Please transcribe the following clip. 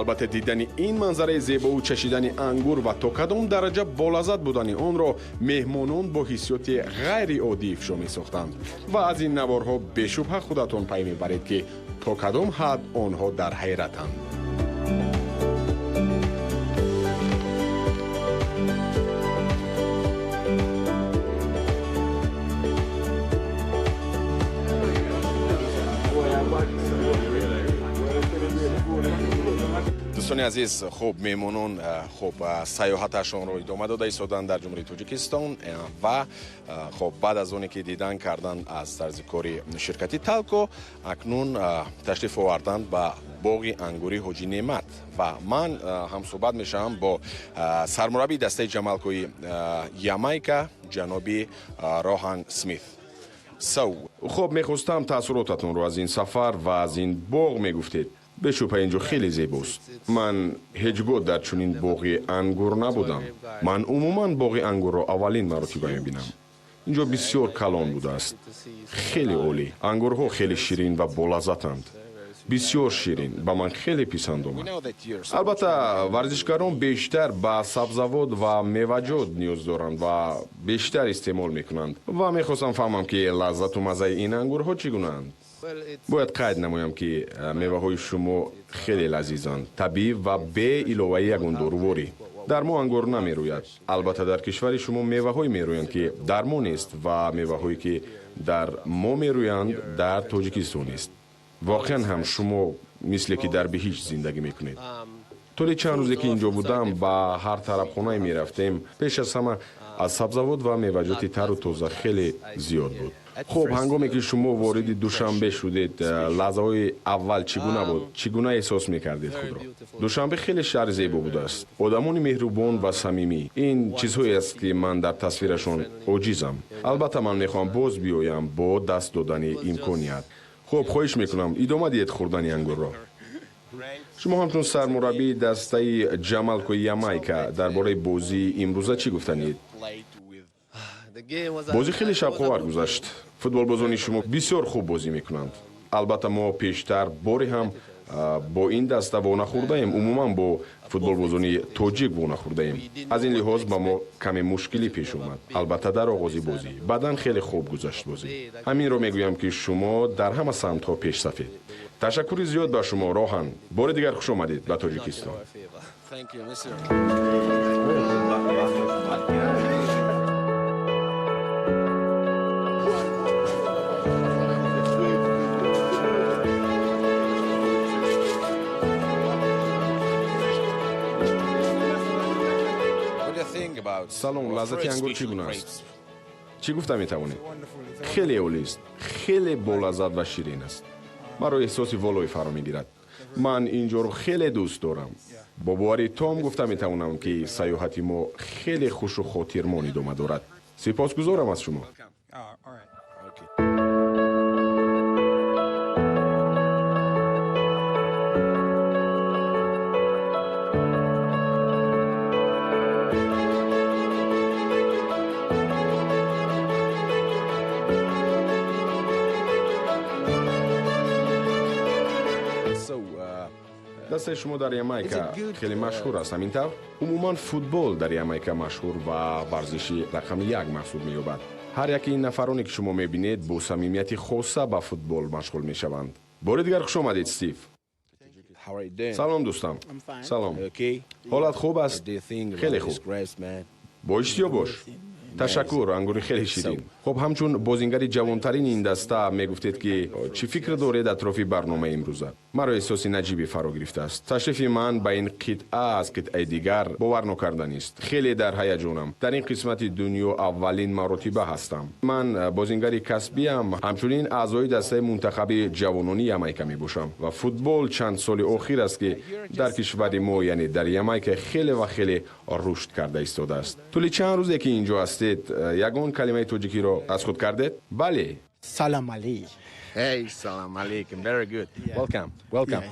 Албатта, дидани ин манзараи зебову чашидани ангур ва то кадом дараҷа болаззат будани онро меҳмонон бо ҳиссиёти ғайриоддӣ ифшо месохтанд ва аз ин наворҳо бешубҳа худатон пай мебаред, ки то кадом ҳад онҳо дар ҳайратанд. Дӯстони азиз, хуб, меҳмонон, хуб, сайёҳаташонро идома дода истоданд дар Ҷумҳурии Тоҷикистон ва, хуб, баъд аз оне ки дидан карданд аз тарзи кори ширкати Талко, акнун ташриф оварданд ба боғи ангури Ҳоҷи Неъмат ва ман ҳамсӯҳбат мешавам бо сармураббии дастаи Ҷамалкои Ямайка, ҷаноби Роҳан Смит. Хуб, мехостам таассуротатонро аз ин сафар ва аз ин боғ мегуфтед. Бешубҳа, ин ҷо хеле зебост. Ман ҳеҷ гоҳ дар чунин боғи ангур набудам. Ман умуман боғи ангурро аввалин маротиба мебинам. Ин ҷо бисёр калон будааст, хеле олӣ. Ангурҳо хеле ширин ва болаззатанд, бисёр ширин, ба ман хеле писанд омад. Албатта, варзишгарон бештар ба сабзавот ва меваҷот ниёз доранд ва бештар истеъмол мекунанд ва мехостам фаҳмам, ки лаззату маззаи ин ангурҳо чӣ гунаанд. Бояд қайд намоям, ки меваҳои шумо хеле лазизанд, табиӣ ва бе иловаи ягон доруворӣ. Дар мо ангур намерӯяд. Албатта, дар кишвари шумо меваҳое мерӯянд, ки дар мо нест, ва меваҳое, ки дар мо мерӯянд, дар Тоҷикистон нест. Воқеан ҳам шумо мисле ки дар биҳишт зиндагӣ мекунед. Тӯли чанд рӯзе ки инҷо будам, ба ҳар тарабхонае мерафтем, пеш аз ҳама аз сабзавот ва меваҷоти тару тоза хеле зиёд буд. Хуб, ҳангоме ки шумо вориди Душанбе шудед, лаҳзаҳои аввал чӣ гуна буд? Чӣ гуна эҳсос мекардед худро? Душанбе хеле шаҳри зебо будааст, одамони меҳрубон ва самимӣ. Ин чизҳоеаст, ки ман дар тасвирашон оҷизам. Албатта, ман мехоҳам боз биёям бо даст додани имконият. Хуб, хоҳиш мекунам, идома диҳед хӯрдани ангурро. Шумо ҳамчун сармураббии дастаи Ҷамалкои Ямайка дар бораи бозии имрӯза чӣ гуфтанед? Бозӣ хеле шавқовар гузашт. Футболбозони шумо бисёр хуб бозӣ мекунанд. Албатта, мо пештар боре ҳам бо ин даста вонахӯрдаем, умуман бо футболбозони тоҷик вонахӯрдаем. Аз ин лиҳоз ба мо каме мушкилӣ пеш омад, албатта, дар оғози бозӣ. Баъдан хеле хуб гузашт бозӣ. Ҳаминро мегӯям, ки шумо дар ҳама самтҳо пешсафед. Ташаккури зиёд ба шумо, Роҳан. Бори дигар хуш омадед ба Тоҷикистон. Салом, лаззати ангур чӣ гуна аст? Чӣ гуфта метавонед? Хеле олист, хеле болаззат ва ширин аст. Маро эҳсоси волое фаро мегирад. Ман ин ҷоро хеле дӯст дорам. Бо бовари том гуфта метавонам, ки сайёҳати мо хеле хушу хотирмон идома дорад. Сипосгузорам аз шумо. Дастаи шумо дар Ямайка хеле машҳур аст, ҳамин тавр? Умуман, футбол дар Ямайка машҳур ва варзиши рақами як маҳсуб меёбад. Ҳар яке ин нафароне, ки шумо мебинед, бо самимияти хоса ба футбол машғул мешаванд. Бори дигар хуш омадед, Стив. Салом, дӯстам. Салом, ҳолат хуб аст? Хеле хуб, бо иштиё бош. Ташаккур, ангури хеле ширин. Хуб, ҳамчун бозингари ҷавонтарини ин даста мегуфтед, ки чӣ фикр доред атрофи барномаи имрӯза? Маро эҳсоси наҷибе фаро гирифтааст. Ташрифи ман ба ин қитъа аз қитъаи дигар бовар нокарданист. Хеле дар ҳаяҷонам. Дар ин қисмати дунё аввалин маротиба ҳастам. Ман бозингари касбиам, ҳамчунин аъзои дастаи мунтахаби ҷавонони Ямайка мебошам ва футбол чанд соли охир аст, ки дар кишвари мо, яъне дар Ямайка, хеле ва хеле рушд карда истодааст. Тӯли чанд рӯзе ки инҷо ҳастед, ягон калимаи тоҷикиро аз худ кардед? Бале. Салам алейк. Hey, salam alaikum. Very good. Welcome. Welcome.